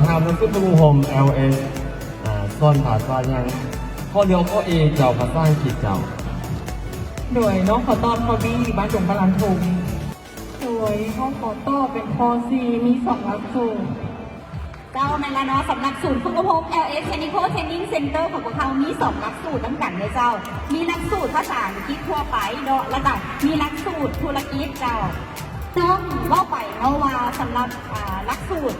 ຖາມໜັງສືຝຶກອົບຮົມ ແອລເອສ ອາ ສອນພາສາຫຍັງ? ຂໍ້ດຽວ ຂໍ້ເອເຈົ້າ, ພາສາອັງກິດເຈົ້າ. ໂດຍ ນ້ອງຂໍຕອບຂໍ້ບີ ບ້ານດົງພະລານທຸງ. ໂດຍ ນ້ອງຂໍຕອບເປັນຂໍ້ຊີ ມີສອງຫຼັກສູດ. ເຈົ້າ ແມ່ນລະເນາະ, ສຳລັບສູນຝຶກອົບຮົມ ແອລເອສ Technical Training Center ຂອງພວກເຮົາມີສອງຫຼັກສູດນຳກັນເດີເຈົ້າ. ມີຫຼັກສູດພາສາອັງກິດທົ່ວໄປເນາະ ແລ້ວກະມີຫຼັກສູດທຸລະກິດເຈົ້າ. ເຊິ່ງເວົ້າໄປເນາະວ່າສຳລັບ ອາ ຫຼັກສູດ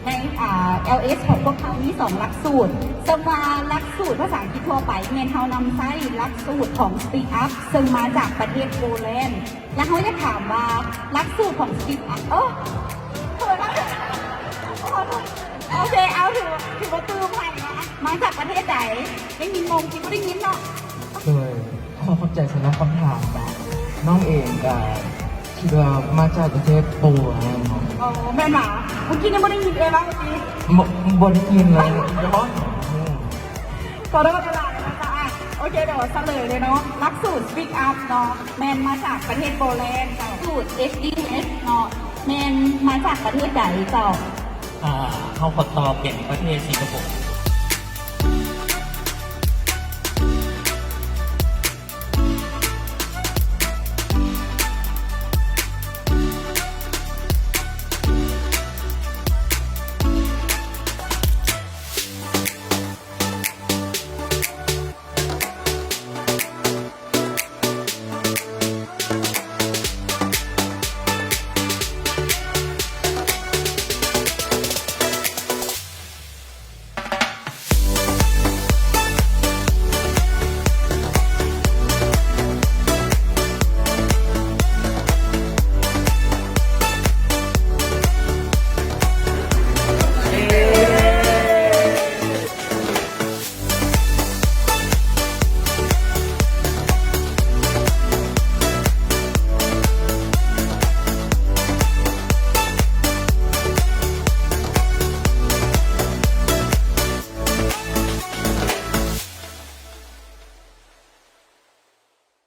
ໃນ ອາ ແອລເອສ ຂອງພວກເຮົາມີສອງຫຼັກສູດ, ເຊິ່ງວ່າຫຼັກສູດພາສາອັງກິດທົ່ວໄປແມ່ນເຮົານຳໃຊ້ຫຼັກສູດຂອງ Speak Up ເຊິ່ງມາຈາກປະເທດໂປແລນ. ແລ້ວເຮົາຢາກຖາມວ່າຫຼັກສູດຂອງ Speak Up ເອີ ເຂີນແລ້ວ ໂອເຄ ເອົາ ຖື ຖືວ່າຕື່ມໃຫ້ເນາະ. ມາຈາກປະເທດໃດ? ໄດ້ຍິນມົງ ທີ່ບໍ່ໄດ້ຍິນເນາະ. ໂດຍ ຂໍຂອບໃຈສຳລັບຄຳຖາມເນາະ. ນ້ອງເອງກະຄິດວ່າມາຈາກປະເທດໂປແລນເນາະ. ອໍ ແມ່ນຫວາ? ເມື່ອກີ້ຍັງບໍ່ໄດ້ຍິນເອື້ອຍເວົ້າຕິ? ບໍ່ ບໍ່ໄດ້ຍິນເລີຍ. ຂໍໂທດຫຼາຍໆນະເຈົ້າ. ໂອເຄ ດຽວສະເຫຼີຍເລີຍເນາະ. ຫຼັກສູດ Speak Up ເນາະ ແມ່ນມາຈາກປະເທດໂປແລນເຈົ້າ. ສູດ ເອັສ ດີ ເອັສ ເນາະ ແມ່ນມາຈາກປະເທດໃດເຈົ້າ? ອາ ເຮົາຂໍຕອບເປັນປະເທດສິງກະໂປ.